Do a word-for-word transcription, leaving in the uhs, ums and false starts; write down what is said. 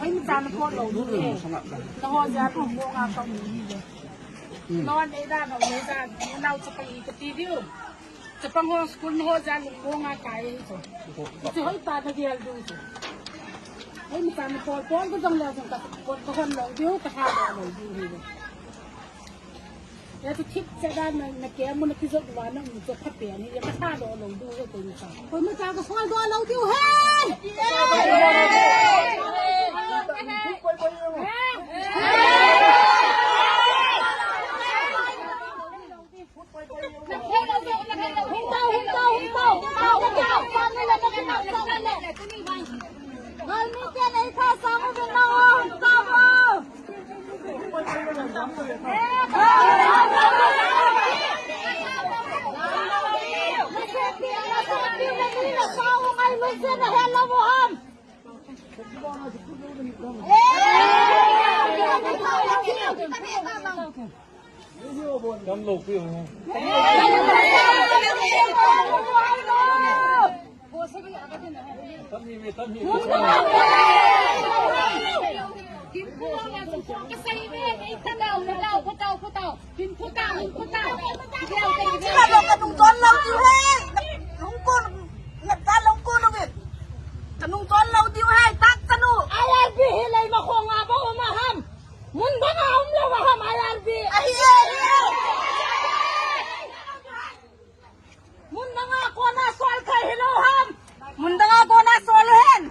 ꯑꯩ ꯃꯆꯥꯅ ꯄꯣꯠ ꯂꯧꯗꯣꯏꯅꯦ꯫ ꯅꯍꯣꯖꯥ ꯂꯨꯍꯣꯡꯉꯥ ꯀꯧꯅꯤꯡꯉꯤꯁꯦ꯫ ꯅꯍꯣꯟ ꯑꯩꯗ ꯅꯧꯅꯦꯖꯥ ꯅꯅꯥꯎ ꯆꯄꯪ ꯏ ꯀꯇꯤꯗꯤꯌꯨ꯫ ꯆꯄꯪ ꯍꯣ ꯁ꯭ꯀꯨꯜ ꯅꯍꯣꯖꯥ ꯂꯨꯍꯣꯡꯉꯥ ꯀꯥꯏ ꯏꯁꯣ꯫ ꯏꯆꯦ ꯍꯣꯏ ꯄꯥꯗ ꯒꯦꯜ ꯗꯨ ꯏꯆꯦ꯫ ꯑꯩ ꯃꯆꯥꯅ ꯄꯣꯠ ꯄꯣꯠ ꯀꯗꯪ ꯂꯧꯗꯣꯏ ꯀꯇꯥ ꯄꯣꯠ ꯀꯍꯣꯟ ꯂꯧꯗꯣꯏ ꯀꯊꯥ ꯂꯧꯗꯣꯏ꯫ ꯌꯥ ꯇꯨ ꯊꯤꯛ ꯆꯦꯗꯥ ꯅ ꯅ ꯀꯦ ꯃꯨꯅ ꯀꯤꯖꯣꯛ ꯋꯥꯅ ꯃꯨ ꯆꯣ ꯐꯠꯇꯦ ꯅꯤ ꯌꯥ ꯃꯁꯥꯗꯣ ꯂꯧꯗꯨ ꯍꯦ ꯀꯩꯅꯣ ꯇꯥ꯫ ꯀꯣꯏ ꯃꯆꯥꯒ ꯁꯣꯜꯗꯣ ꯂꯧꯗꯨ ꯍꯦ꯫ ꯍꯨꯝꯇꯥꯎ, ꯍꯨꯝꯇꯥꯎ, ꯍꯨꯝꯇꯥꯎ, ꯍꯨꯝꯇꯥꯎ, ꯍꯨꯝꯇꯥꯎ꯫ ꯒꯜꯃꯤ ꯀꯦ ꯅꯍꯤ ꯊꯥ ꯁꯥꯃꯨ ꯕꯤꯅꯥ ꯍꯨꯝꯇꯥꯎ꯫ ꯌꯥꯝ ꯂꯧꯕꯤꯌꯨ꯫ ꯇꯝꯃꯤꯃꯤ, ꯇꯝꯃꯤꯃꯤ꯫ ꯀꯅꯨꯡ ꯆꯣꯟ ꯂꯧꯗꯤꯎꯍꯦ꯫ ꯅꯨꯡꯀꯣꯟ ꯅꯠꯇ ꯂꯧꯀꯣ ꯅꯨꯃꯤꯠ꯫ ꯀꯅꯨꯡ ꯆꯣꯟ ꯂꯧꯗꯤꯎꯍꯦ꯫ ꯇꯥꯛ ꯀꯅꯨ꯫ ꯑꯥꯏ ꯑꯥꯔ ꯕꯤ ꯍꯤ ꯂꯩ ꯃꯈꯣꯡ ꯉꯥꯕ ꯑꯃ ꯍꯝ꯫ ꯃꯨꯟꯕ ꯉꯥ ꯑꯍꯨꯝ ꯂꯧꯕ ꯍꯝ ꯑꯥꯏ ꯑꯥꯔ ꯕꯤ꯫ ꯑꯍꯤ, ꯑꯍꯤ꯫ ꯃꯨꯟꯗꯉꯥ ꯀꯣꯟꯅ ꯁꯣꯜ ꯈꯩ ꯍꯤꯂꯧ ꯍꯝ꯫ ꯃꯨꯟꯗꯉꯥ ꯀꯣꯟꯅ ꯁꯣꯜ ꯍꯦꯟ꯫